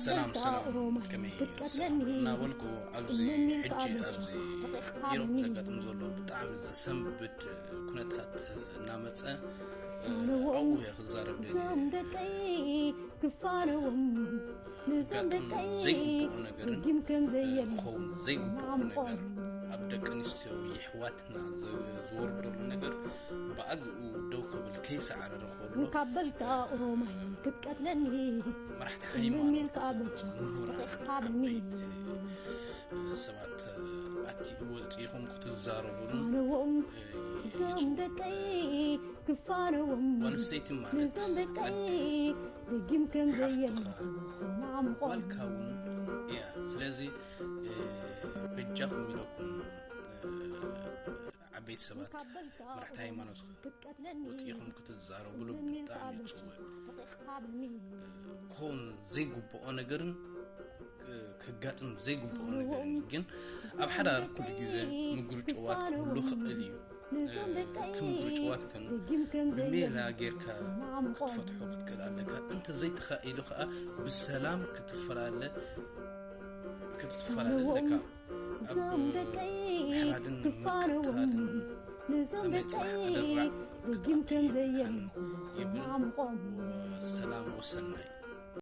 ሰላም ሰላም፣ ከመይ ሰላም እናበልኩ፣ ኣብዚ ሕጂ ኣብዚ ኢሮብ ዘጋጥም ዘሎ ብጣዕሚ ዘሰንብድ ኩነታት እናመፀ ኣብኡ እየ ክዛረብ ደልየ። ክፋነዎም ነዞም ደቀይ ዘይግብኦ ነገርን ክኸውን ዘይግብኦ ነገር ኣብ ደቂ ኣንስትዮ የሕዋትና ዝወርደሉ ነገር ብኣግኡ ደው ክብል ከይሰዓረረ ከሎ፣ ካብ በልካ ኦሮማይ ክትቀትለኒ መራሕቲ ሃይማኖት፣ ምሁራን፣ ዓበይቲ ሰባት ኣትዩ ወፂኹም ክትዛረቡን ፋነዎም ነዞም ደቀይ ክፋነዎም ጓል ኣንስተይቲ ማለት ነዞም ደቀይ ደጊም ከም ዘየልኩ ጓልካ እውን እያ። ስለዚ በጃኹም ኢለኩም ዓበይቲ ሰባት፣ መራሕቲ ሃይማኖት ወፂኹም ክትዛረቡሉ ብጣዕሚ ይፅውዕ። ክኸውን ዘይግብኦ ነገርን ከጋጥም ዘይግብኦ ነገርን ግን ኣብ ሓዳር ኩሉ ግዜ ምግርጭዋት ክህሉ ክእል እዩ። እቲ ምግርጭዋት ግን ብሜላ ጌርካ ክትፈትሖ ክትክእል ኣለካ። እንተ ዘይተኻኢሉ ከዓ ብሰላም ክትፈላለ ክትፈላለ ኣለካ። ኣብ ምሕራድን ምቅትታልን ኣብ ናይ ፅባሕ ኣደራዕ ክትኣቱ የብልካን ይብል። ሰላም ወሰናይ።